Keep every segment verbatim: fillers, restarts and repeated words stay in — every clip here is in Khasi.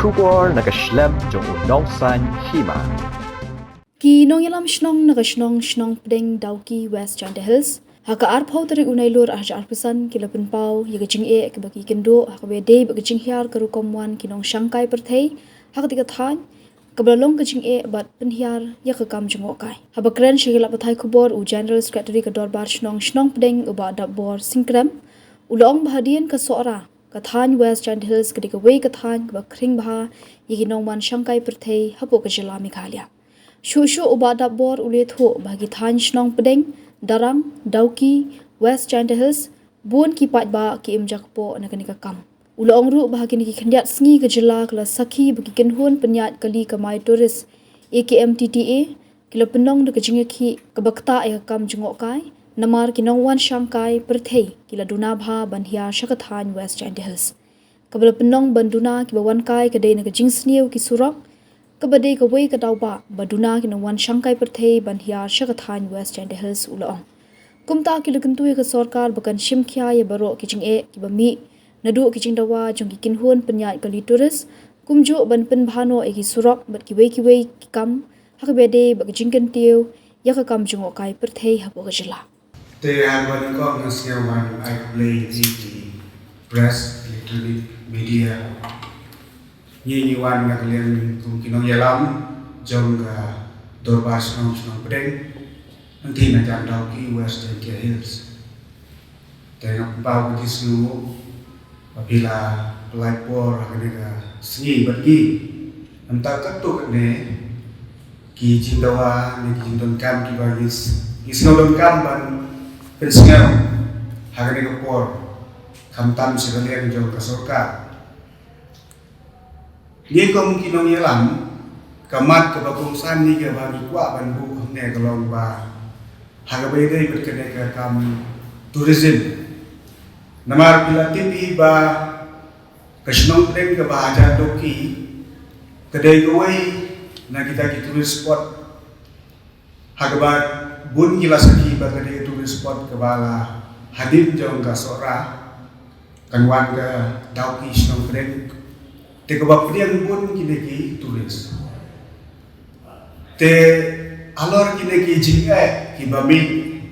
Khubor na ka shlem jong u Nongsaiñ Hima. Ki nongïalam shnong na ka shnong Shnong Pdeng, Dawki, West Jaintia Hills, ha ka arphew tarik u Nailur arhajar arphew san ki la pynpaw ïa ka jingeh kaba ki kynduh ha kaba ïadei bad ka jinghiar ka rukom wan ki nongshangkai pyrthei ha katei ka thaiñ, kaba la long ka jingeh bad pynhiar ïa ka kam jngohkai. Haba kren sha ki lad pathai khubor, u General Secretary ka Dorbar Shnong Shnong Pdeng, u Bah Dapbor Singkrem, u la ong ba hadien ka Sohra, ka thaiñ West Jaintia Hills ka dei kawei ka thaiñ kaba khring bha ïa ki nongwan shangkai pyrthei hapoh ka jylla Meghalaya. Shuh shuh u Bah Dapbor u la ïathuh ba ha ki thaiñ Shnong Pdeng, Darrang, Dawki, West Jaintia Hills, bun ki paidbah ki im jakpoh na kane ka kam. U la ong ruh ba ha kine ki khyndiat sngi ka jylla ka la sakhi ba ki kynhun pynïaid kali kamai tourist, A K M T T A, ki la pynlong da ka jingïakhih kaba ktah ïa ka kam jngohkai, namar ki nongwan shangkai pyrthei ki la duna bha ban hiar sha ka thaiñ West Jaintia Hills. Kaba la pynlong ban duna kiba wan kai ka dei na ka jingsniew ki surok, kaba dei kawei ka daw ba ba duna ki nongwan shangkai pyrthei ban hiar sha ka thaiñ West Jaintia Hills, u la ong. Kumta ki la kyntu ïa ka sorkar ba kan shim khia ïa baroh ki jingeh kiba mih naduh ki jingdawa jong ki kynhun pynïaid kali tourist, kumjuh ban pynbha noh ïa ki surok bad kiwei kiwei ki kam ha kaba ïadei bad ka jingkyntiew ïa ka kam jngohkai pyrthei hapoh ka jylla. Te haba nyngkong nga sngew ban ai khublei ïa ki press, electronic media. Ngi ngi wan na ka liang kum ki nongïalam jong ka Dorbar Shnong Shnong Pdeng, hangtei na Jandau ki West Jaintia Hills. Te nga pynpaw ka jingsngew ba phi la pynlait por ha kane ka sngi bad ngi. Nangta katto katne ki jingdawa ne ki jingdonkam kiba ngi s-, ngi sngew donkam ban pynsngew ha kane ka por, khamtam sha ka liang jong ka sorkar. Ngi kum ki nongïalam, ka mat kaba kongsan ngi kaba ngi kwah ban buh hangne ka long ba ha kaba ïadei bad kane ka kam tourism. Namar phi la tip hi ba ka shnong Pdeng kaba ha Jandau ki ka dei kawei na kita ki tourist spot. Ha kaba bun ki la sakhi ba ka dei tourist spot kaba la hadien jong ka Sohra kan wan ka Dawki Shnong Pdeng. Te kaba pdiang bun kine ki tourist. Te halor kine ki jingeh kiba mih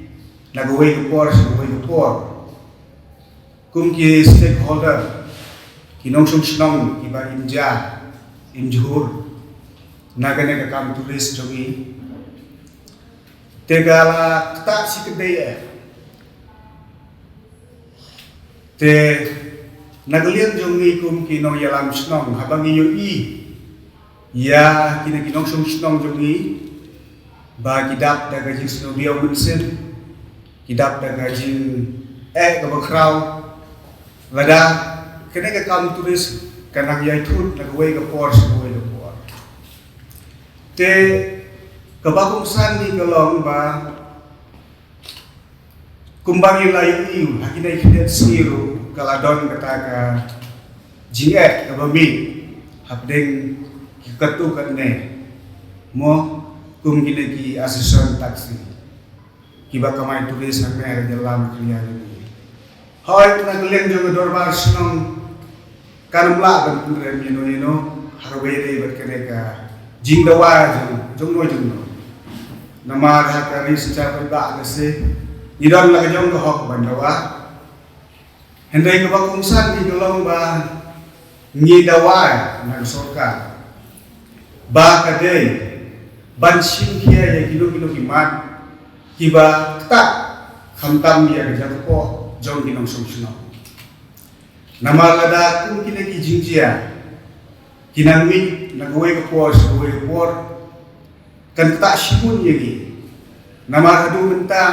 na kawei ka por sha kawei ka por, kum ki stakeholder, ki nongshong shnong kiba im ja im jhur na kane ka kam tourist jong ngi, te ka la ktah shi kdei eh. Te na ka liang jong ngi kum ki nongïalam shnong, haba ngi ïohi ïa kine ki nongshong shnong jong ngi ba ki dap da ka jingsngewdiaw mynsiem, ki dap da ka jingeh kaba khraw lada kane ka kam tourist ka nang ïai thut na kawei ka por sha kawei ka por. Te kaba kongsan ngi ka long ba kumba ngi la ïohi ha kine ki khyndiat sngi ruh ka la don kata ka jingeh kaba mih hapdeng ki katto katne, mo, kum kine ki association taxi kiba kamai tourist hangne ha jylla Meghalaya jong ngi. Hooid, na ka liang jong ka dorbar shnong kan ym lah ban pynrem ïano ïano ha kaba ïadei bad kane ka jingdawa jong, jong no jong no. Namar ha ka ri synshar paidbah ka se ngi don la ka jong ka hok ban dawa. Hynrei kaba kongsan ngi ka long ba ngi dawa na ka sorkar ba ka dei ban shim khia ïa kino kino ki mat kiba ktah, khamtam ïa ka jaka poh jong ki nongshong shnong. Namar lada kum kine ki jingjia ki nang mih na kawei ka por sha kawei ka por, kan ktah shibun ïa ngi. Namar haduh mynta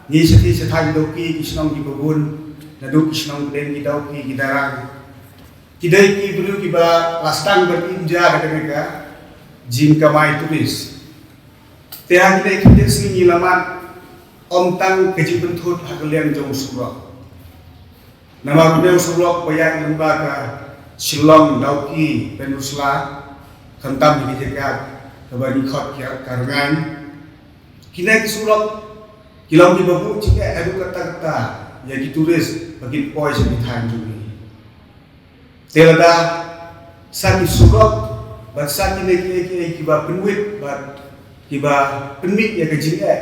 ngi sha ki sha thaiñ Dawki, ki shnong kiba bun, naduh ki shnong Pdeng, ki Dawki, ki Darrang, ki dei ki briew kiba la sdang ban im ja da kane ka jingkamai tourist. Te ha kine ki sngi ngi la mad ym tang ka jingpynthut ha ka liang jong u surok. Namar une u surok ba ïaid lyngba ka Shillong, Dawki, Pynursla, khamtam ïa ki jaka kaba ngi khot ka, ka Rngaiñ. Kine ki surok ki long kiba buh jingeh haduh katta katta ïa ki tourist ba kin poi sha ki thaiñ jong ngi. Te lada Sa ki surok bad sa kine kiei kiei kiba pynwit bad kiba pynmih ïa ka jingeh,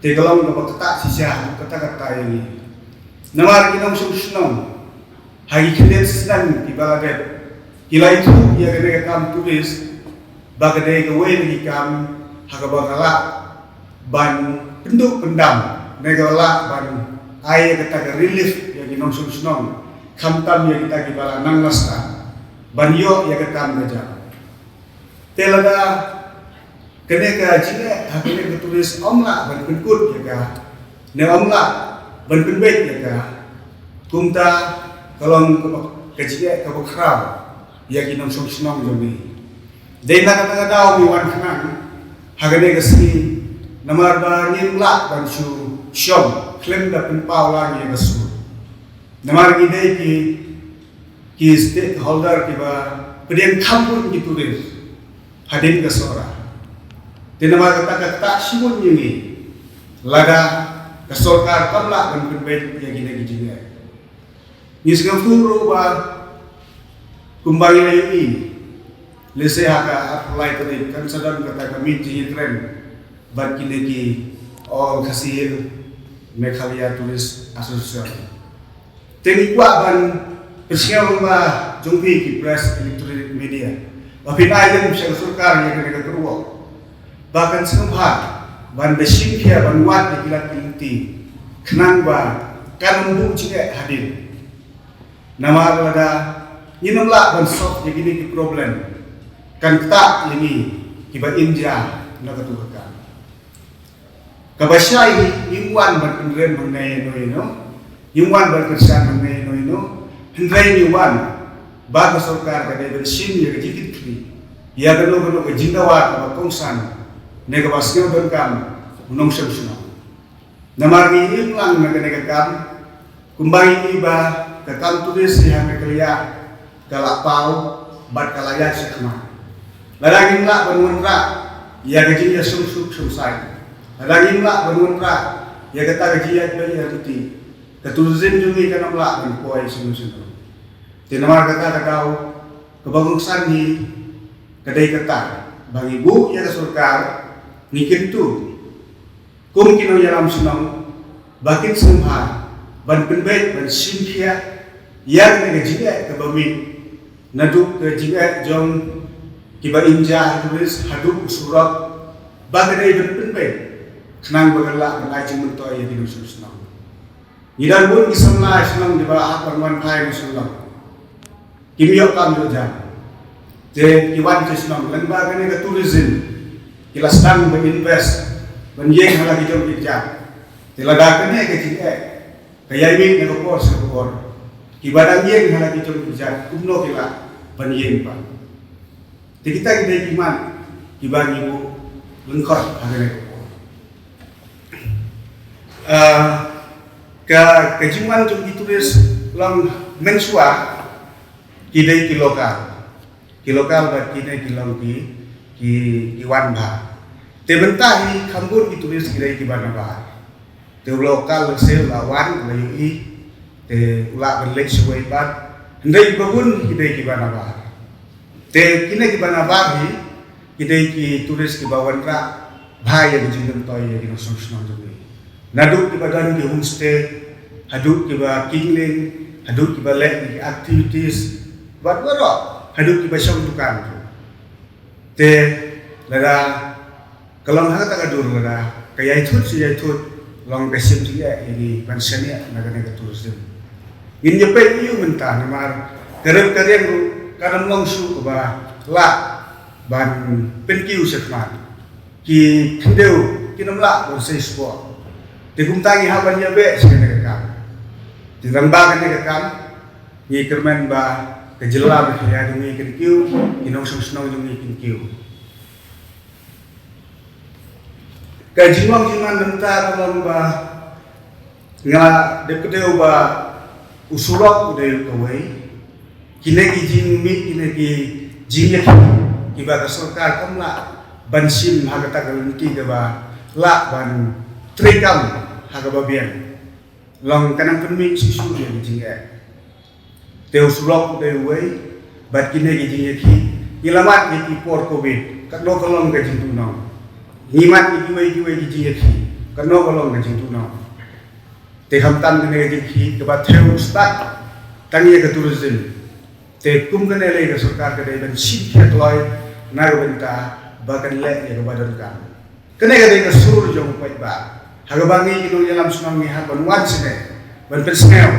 te ka long kaba ktah shisha, kata kata ïa ngi. Namar ki nongshong shnong ha ki khyndiat snem kiba la dep ki la ïathuh ïa kane ka kam tourist ba ka dei kawei na ki kam ha kaba ka lah ban pynduh pyndam, ne ka lah ban ai ïa kata ka relief ïa ki nongshong shnong, khamtam ïa kita kiba la nang la stad ban ïoh ïa ka kam ka jam. Te lada kane ka jingeh ha kane ka tourist ym lah ban pynkut ïa ka, ne ym lah ban pynbeit ïa ka, kumta ka long kaba, ka jingeh kaba khraw ïa ki nongshong shnong jong ngi. Dei na kata ka daw ngi wan khnang ha kane ka sngi, namar ba ngim lah ban shu shong khlem da pynpaw lang ïa ka sur. Namar ngi dei ki, ki stakeholder kiba pdiang kham bun ki tourist hadien ka Sohra. Te namar kata ka ktah shibun ïa ngi lada ka sorkar kam lah ban pynbeit ïa kine ki jingeh. Ngi sngewthuh ruh ba kumba ngi la ïohi, lehse ha ka arphew lai tarik kan sa don kata ka meet jingïakren bad kine ki All Khasi Hills Meghalaya Tourist Association. Te ngi kwah ban pynsngew lyngba jong phi ki press, electronic media, ba phin ai lem sha ka sorkar ïa kane ka kyrwoh ba kan sngewbha ban da shim khia ban wad ïa ki lad ki lynti khnang ba kan ym buh jingeh hadien. Namar lada ngin ym lah ban solve ïa kine ki problem, kan ktah ïa ngi kiba im ja na katu ka kam. Kaba shai hi, ngim wan ban pynrem hangne ïano ïano, ngim wan ban kyrshan hangne ïano ïano, hynrei ngi wan ba ka sorkar ka dei ban shim ïa ka jingkitkhlieh ïa kano kano ka jingdawa kaba kongsan ne kaba sngewdonkam u nongshong shnong. Namar ngi im lang na kane ka kam, kumba ngi i ba ka kam tourist ha Meghalaya ka la paw bad ka la ïaid shakhmat. Lada ngim lah ban wanrah ïa ka jingïashongsuk shongsaiñ, lada ngim lah ban wanrah ïa kata ka jingïaid beit ïaid lynti, ka tourism jong ngi kan ym lah ban poi shuh shuh. Te namar kata ka daw kaba kongsan hi ka dei kata ba ngi buh ïa ka sorkar, ngi kyntu kum ki nongïalam shnong ba kin sngewbha ban pynbeit ban shim khia ïa kane ka jingeh kaba mih, naduh ka jingeh jong kiba im ja ha tourist haduh u surok, ba ka dei ban pynbeit khnang ba kan lah ban ai jingmyntoi ïa ki nongshong shnong. Ngi don bun ki samla shnong kiba hap ban wan phai na Shillong. Kim ïoh kam ïoh jam. Te ki wan sha shnong lyngba kane ka tourism, ki la sdang ban invest, ban ïeng ha la ki jong ki kjat. Te lada kane ka jingeh ka ïai mih na ka por sha ka por, kiba dang ïeng ha la ki jong ki kjat kumno ki lah ban ïeng pat? Te kita ki dei ki mat kiba ngi buh lyngkot ha kane ka por. Ah, ka, ka jingwan jong ki tourist long mynshuwa ki dei ki local. Ki local bad kine ki long ki, ki, ki wan bha. Te mynta hi kham bun ki tourist ki dei kiba na bar. Te u local lehse u la wan, u la ïohi, te u lah ban leit shawei pat. Hynrei ba bun ki dei kiba na bar. Te kine kiba na bar hi ki dei ki tourist kiba wanrah bha ïa ki jingmyntoi ïa ki nongshong shnong jong ngi. Naduh kiba don ki homestay, haduh kiba kingling, haduh kiba leh ki activities, bad baroh, haduh kiba shong dukan. Te lada ka long ha kata ka dur, lada ka ïai thut shi ïai thut, long ka shim jingeh ïa ngi ban shaniah na kane ka tourism. Ngin ïa peit ïa u mynta namar ka rep ka riang ruh kan ym long shuh kaba lah ban pynkiew shakhmat. Ki khyndew kin ym lah ban sei sport. Te kumta ngi hap ban ïa beh sha kane ka kam. Te tang ba kane ka kam ngi kyrmen ba ka jylla Meghalaya jong ngi kin kiew, ki nongshong shnong jong ngi kin kiew. Ka jinglong jingman mynta ka long ba nga dep kdew ba u surok u dei kawei. Kine ki jingmih, kine ki jingïakhih kiba ka sorkar kam lah ban shim ha kata ka lynti kaba lah ban treikam ha kaba biang. Long ka nang pynmih shisha ïa ki jingeh. Te u surok u dei uwei, Bad kine ki jingïakhih, ngi la mad ïa ki por covid, katno ka long ka jingduhnong. Ngi mad ïa kiwei kiwei ki jingïakhih, katno ka long ka jingduhnong. Te khamtam kane ka jingïakhih kaba thew stad tang ïa ka tourism. Te kum kane lei ka sorkar ka dei ban shim khia kloi na ka bynta ba kan leh ïa kaba donkam. Kane ka dei ka sur jong u paidbah. Ha kaba ngi ki nongïalam shnong ngi hap ban wan shane ban pynsngew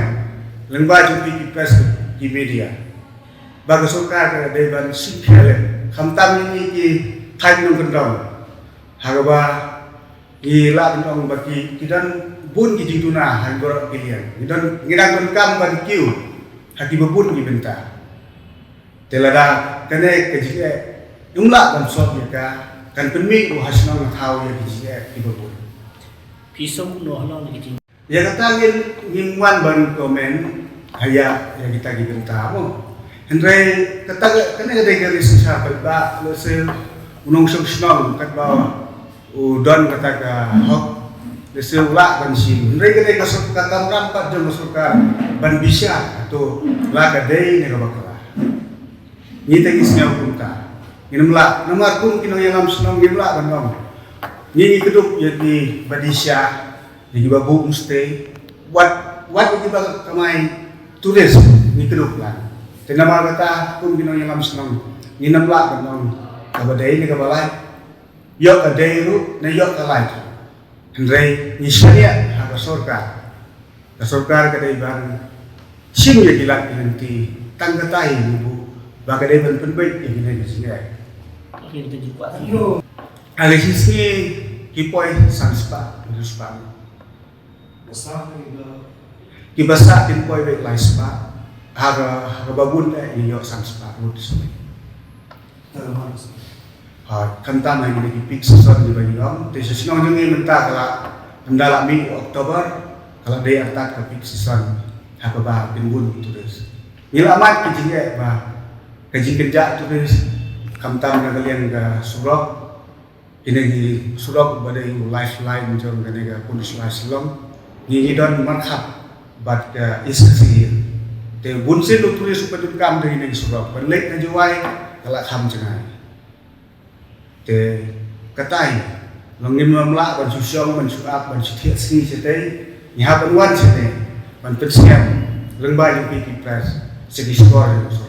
lyngba jong phi ki press, ki media, ba ka sorkar ka dei ban shim khia lem, khamtam ïa ngi ki thaiñ nongkyndong. Ha kaba ngi lah ban ong ba ki, ki don bun ki jingduna ha baroh ki liang. Ngi don, ngi dang donkam ban kiew ha kiba bun ki bynta. Te lada kane ka jingeh ym lah ban sot ïa ka, kan pynmih ruh ha shnong ha thaw ïa ki jingeh kiba bun. Phi sngewthuh noh halor ki jing Ïa kata ngin, ngim wan ban comment ha ïa, ïa kita ki bynta mo. Hynrei kata ka, kane ka dei ka riewshisha paidbah, lehse u nongshong shnong katba u don kata ka hok, lehse u lah ban shim. Hynrei ka dei ka sor-, ka kamram pat jong ka sorkar ban bishar, hato la ka dei ne kaba kylla. Ngi te ngi sngew kumta. Ngim lah, namar kum ki nongïalam shnong ngim lah ban ong. Ngi, ngi kdup ïa kiba dih sha, ïa kiba buh homestay, wat, wat ïa kiba kamai tourist, ngi kdup lang. Te namar kata kum ki nongïalam shnong ngin ym lah ban ong kaba dei ne kaba lait. Ïoh ka dei ruh ne ïoh ka lait ruh. Hynrei ngi shaniah ha ka sorkar. Ka sorkar ka dei ban shim ïa ki lad ki lynti tang katai ngi buh ba ka dei ban pynbeit ïa kine ki jingeh. Ha ka shi sngi ki poi san spah, hynriew spah. Ki basah kin poi beit lai spah. Ha ka, ha kaba bun eh ngi ïoh san spah ruh. Ha, khamtam ha kine ki peak season kiba ngi long. Te sha shnong jong ngi mynta ka la, ynda la mih October, ka la dei artat ka peak season ha kaba pynbun ki tourist. Ngi la mad ki jingeh ba ka jingkynjah tourist, khamtam na ka liang ka surok. Kine ki surok ba dei u lifeline jong kane ka peninsula Shillong. Ngi, ngi don markhap bad ka East Khasi Hills. Te bunsien u tourist u pyndonkam da kine ki surok. Ban leit na Jowai ka la kham jngai. Te katai, long ngim lah ban shu shong, ban shu ap, ban shu thiah sngi shatei. Ngi hap ban wan shane ban pynsngew lyngba jong phi ki press, sha ki shkor jong ka sorkar.